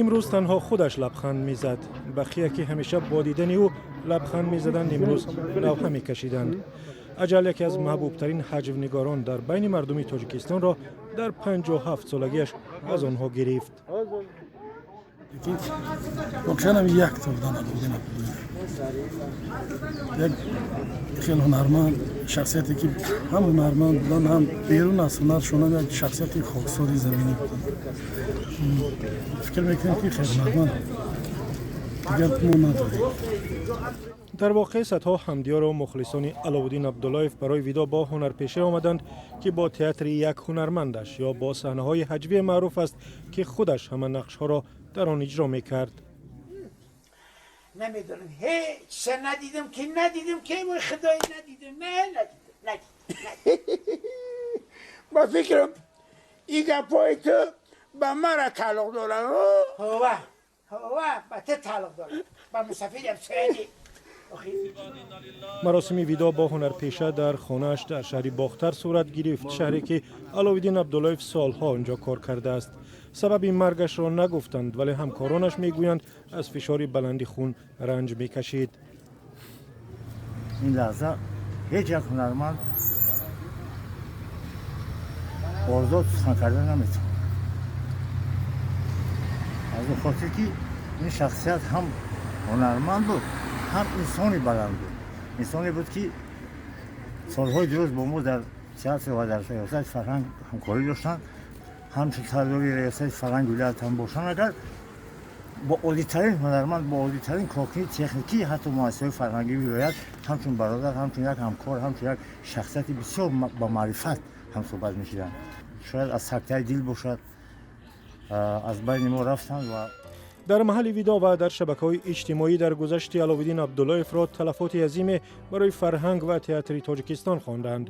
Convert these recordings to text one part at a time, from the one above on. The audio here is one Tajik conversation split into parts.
Имрӯз танҳо худаш лабханд мезад. Бақия, ки ҳамеша бо дидани ӯ лабханд мезаданд, имрӯз навҳа мекашиданд. Аҷал яке аз маҳбубтарин ҳаҷвнигорон дар байни мардуми Тоҷикистонро дар 57 солагиаш аз онҳо гирифт. Воқеан ҳам якта будан Аловиддин Абдуллоев, як хеле ҳунарманд, шахсияте ки ҳам ҳунарманд будан, ҳам берун аз ҳунаршон як шахсияти хоксори заминӣ буданд. Фикр мекунем, ки хеле ҳунарманд дигар мо надорем. Дар воқеъ, садҳо ҳамдиёру мухлисони Аловуддин Абдуллоев барои видоъ бо ҳунарпеша омаданд, ки бо театри як ҳунармандаш ё бо саҳнаҳои ҳаҷвие маъруф аст, ки худаш ҳама нақшҳоро дар он иҷро мекард. Намедонам, ҳеҷ надидам, ки надидам, ки вой худои, надидам, не, надидам, надидам. Ба фикрам, ин гапҳои ту ба мара тааллуқ дорад. Ҳова, ҳова, ба ту тааллуқ дорад, ба мусафирам сени. Маросими видоъ бо ҳунарпеша дар хонааш дар шаҳри Бохтар сурат гирифт, шаҳре ки Аловиддин Абдуллоев солҳо онҷо кор кардааст. Сабаби маргашро нагуфтанд, вале ҳамкоронаш мегӯянд, аз фишори баланди хун ранҷ мекашид. Ин лаҳза ҳеҷ як ҳунарманд озод сухан карда наметавонад, аз он хотир ки ин шахсият ҳам ҳунарманд буд, ҳам инсони баланд буд. Инсоне буд, ки солҳои дуруз бо мо дар театр ва дар риёсати фарҳанг ҳамкорӣ доштанд. Ҳамчун сардори риёсати фарҳанги вилоят ҳам бошанд, агар бо оддитарин ҳунарманд, бо оддитарин коркуни техникӣ, ҳатто муассисаҳои фарҳангии вилоят, ҳамчун бародар, ҳамчун як ҳамкор, ҳамчун як шахсияти бисёр ба маърифат ҳамсӯҳбат мешуданд. Шояд аз сактаи дил бошад, аз байни мо рафтанд ва Дар маҳалли видоъ ва дар шабакаҳои иҷтимоӣ дар гузашти Аловиддин Абдуллоевро талафоти азиме барои фарҳанг ва театри Тоҷикистон хонданд.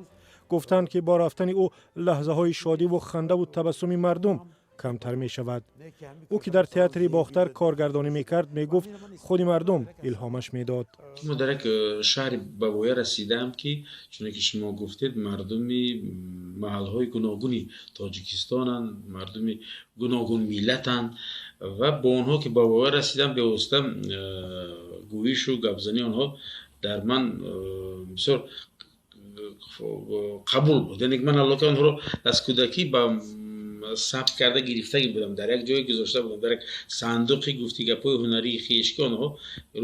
Гуфтанд, ки бо рафтани ӯ лаҳзаҳои шодиву хандаву табассуми мардум камтар мешавад. Ӯ, ки дар театри Бохтар коргардонӣ мекард, мегуфт, худи мардум илҳомаш медод. Мо дар як шаҳри ба воя расидаам, ки чуне ки шумо гуфтед, мардуми маҳалҳои гуногуни Тоҷикистонанд, мардуми гуногунмиллатанд ва бо онҳо ки ба воя расидам, бевосита гӯишу гапзании онҳо дар ман бисёр қабул буд. Яъне ман аллакай онҳоро аз кӯдакӣ ба сабт карда гирифтагӣ будам, дар як ҷое гузошта будам, дар як сандуқи гуфти гапҳои ҳунарии хеш, ки онҳо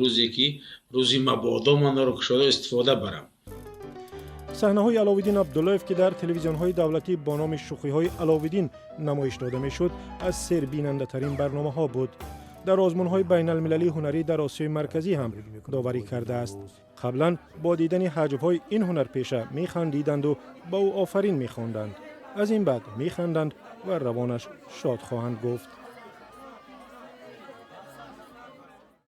рӯзе ки рӯзи мабодо ман онро кушода истифода барам. Саҳнаҳои Аловиддин Абдуллоев, ки дар телевизионҳои давлатӣ бо номи «Шӯхиҳои Аловиддин» намоиш дода мешуд, аз сербинандатарин барномаҳо буд. Дар озмунҳои байналмилалии ҳунарӣ дар Осиёи Марказӣ ҳам доварӣ кардааст. Қаблан бо дидани ҳаҷвҳои ин ҳунарпеша механдиданду ба ӯ офарин мехонданд. Аз ин баъд механданд ва равонаш шод хоҳанд гуфт.